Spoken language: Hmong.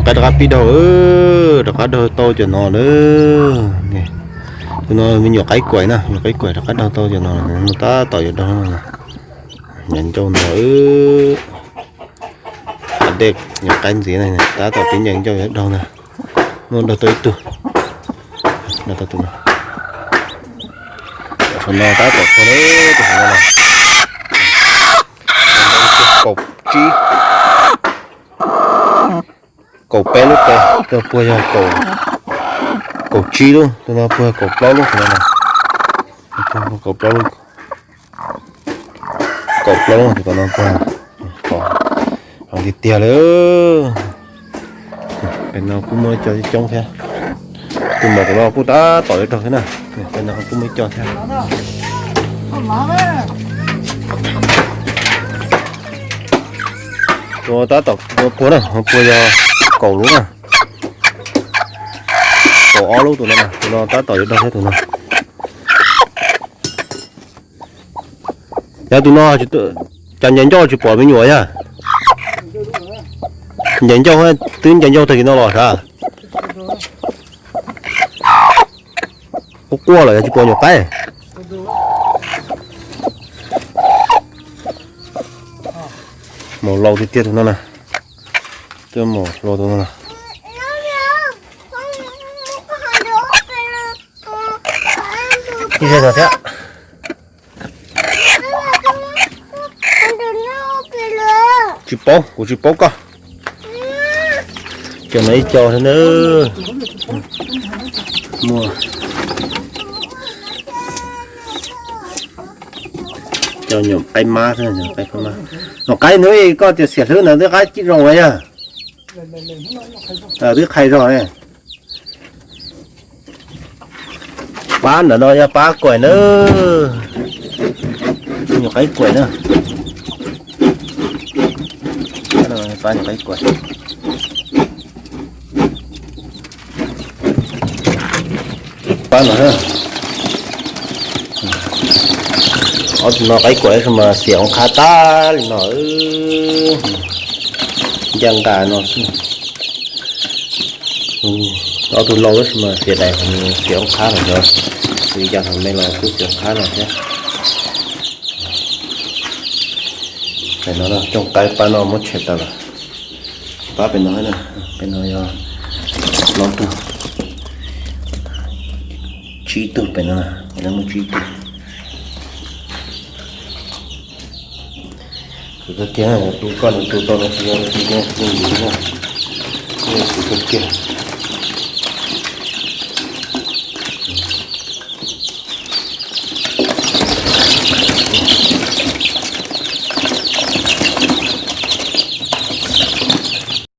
Qaib rov qab pib daug, rov qab daug tau cov no lawm. Tus no me nyuam qaib kuaim na, nyuam qaib kuaim rov qab daug tau cov no, tab tom yuav daug no. Ncaim ncauj no, dej nyuam qaib ntxiv na, tab tom pib ncaim ncauj yuav daug na. Muaj daug tau ib tug. Daug tau tus no. Tus no tab tom tau tus no. Kaum tsib, kaum peb lub tes, tus no puag yog kaum tsib lub, tus no puag kaum plaub lub, kaum plaub lub, kaum plaub lub tus no puag. Tiag tiag li. Pem no kuj muaj ib co coob thiab. Tus maum tus no kuj tab tom yuav raug thiab na. Pem no kuj muaj ib co thiab. Tus tab tom puag na, puag yog kaum lub na. Kaum ob lub tus no, tus no tab tom yuav daug thiab tus no. Yog tus no, cas ncaim ncauj tsis pom me nyuam yog? Ncaim ncauj, twb ncaim ncauj tag kis no los sav? Quaj quaj lawm yog tsis pom nyuam qaib. Maum laus tiag tiag tus no na. Twb maum hluas tus no na. Ib zej no thiab. Tsis paub, kuv tsis paub koj. Cov no ib co xwb na. Muaj cov nyuam qaib mab xwb, nyuam qaib mab. Nyuam qaib hnub koj tias xiam hlwb ntawd twb qab cib zoo yog. Twb qhais zog ne. Pab ntawm no yog pab kuaim na. Nyuam qaib kuaim na. Pab nyuam qaib kuaim. Pab no, ob tug no qaib kuaim tab sis mas xiam oo qhab tag li no. Ncaj nqa no xwb. Ob tug laus tab sis mas xiam dais, xiam oo qhab no, xiam yas me los kuj xiam oo qhab no thiab. Pem no cooj qaib pab no muab tshem tawm lawm. Pab pem no, pem no yog plaub tug, tsib tug pem no, muaj tsib tug. Kuv kawg kiag, tu koj nws tu tau no tsis yog tu kiag, tu ntxiv na, kuv kawg kiag.